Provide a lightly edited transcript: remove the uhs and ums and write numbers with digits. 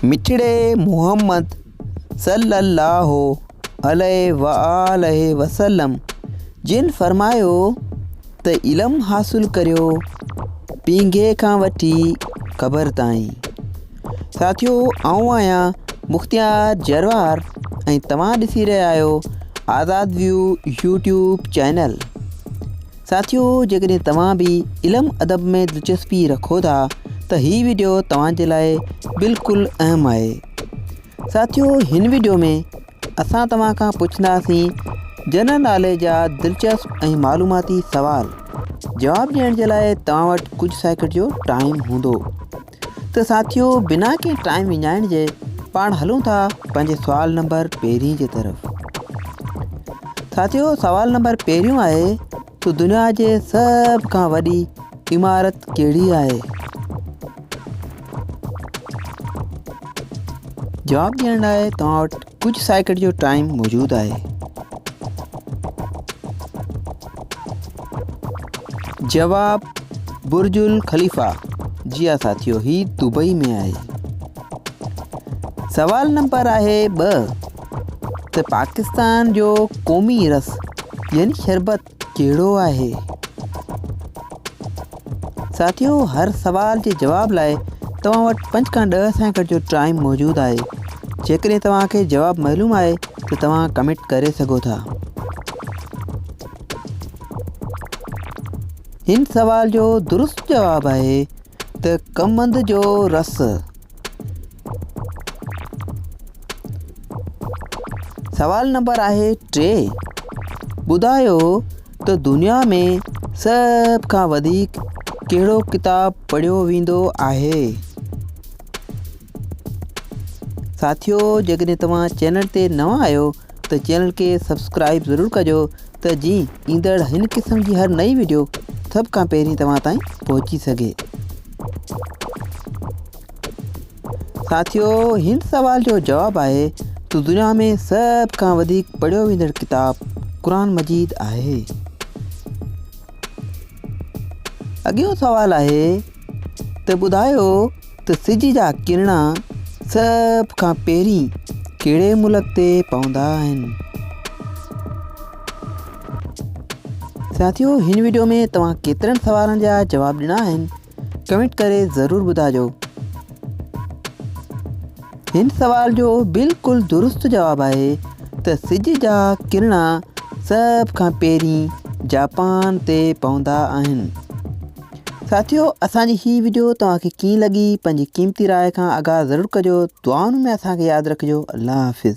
مٺڙي محمد صلّي اللّٰه عليه واٰله وسلّم جن فرمايو ته علم حاصل ڪريو پينگهي کان وٺي قبر تائين. ساٿيو آئون آهيان مختيار جروار ۽ توهان ڏسي رهيا آهيو آزاد ويو يوٽيوب چينل. ساٿيو جيڪڏهن توهان به علم ادب ۾ دلچسپي رکو ٿا ته هي وڊيو توهان جي لاء بلڪل اهم آهي. ساٿيو هن وڊيو ۾ اسان توهان کان پڇنداسين جنرل ناليج جا دلچسپ ۽ معلوماتي سوال جواب ڏيڻ جي لاء توهان وٽ ڪجهه سيڪنڊ جو ٽائيم هوندو ته ساٿيو بنا ڪنهن ٽائيم وڃائڻ جي پاڻ هلون ٿا پنهنجي سوال نمبر پهرين جي طرف. ساٿيو سوال نمبر پهريون آهي ته دنيا جي سڀ کان وڏي عمارت ڪهڙي آهي؟ جواب ڏيڻ لاء توهان وٽ ڪجهه سيڪنڊ جو ٽائيم موجود آهي. جواب برج الخليفه جي ها ساٿيو هي دبئي ۾ آهي. سوال نمبر آهي 2 ته پاڪستان جو قومي رس يعني شربت ڪهڙو آهي؟ ساٿيو هر سوال جي جواب لاء توهان وٽ 5 کان 10 سيڪنڊ جو ٽائيم موجود آهي. جيڪڏهن توهان کي جواب معلوم آهي ته توهان ڪمينٽ ڪري سگهو ٿا. هن سوال جو درست جواب آهي ته ڪمند جو رس. سوال نمبر آهي 3، ٻڌايو ته دنيا ۾ سڀ کان وڌيڪ ڪهڙو ڪتاب پڙهيو ويندو آهي؟ ساٿيو جيڪڏهن توهان چينل تي نوان آهيو ته چينل کي سبسڪرائب ضرور ڪجو ته جيئن ايندڙ هن قسم جي هر نئين وڊيو سڀ کان پهرين توهان تائين پهچي سگهي. ساٿيو هن سوال جو جواب آهي ته دنيا ۾ سڀ کان وڌيڪ پڙهيو ويندڙ ڪتاب قرآن مجيد آهي. اڳيون سوال آهي ته ٻڌايو ته سج جا ڪرڻا سڀ کان پهرين ڪهڙي ملڪ تي پوندا آهن؟ ساٿيو هن وڊيو ۾ توهان ڪيترن سوالن جا جواب ڏنا آهن؟ ڪمينٽ ڪري ضرور ٻڌاجو. هن سوال جو بلڪل درست جواب آهي ته سج جا ڪرڻا سڀ کان پهرين جاپان تي پوندا آهن. ساٿيو اسان جي هي وڊيو توهان کي ڪيئن لڳي پنهنجي قيمتي راء کان آگاهه ضرور ڪجو. دعائن ۾ اسان کي ياد رکجو. الله حافظ.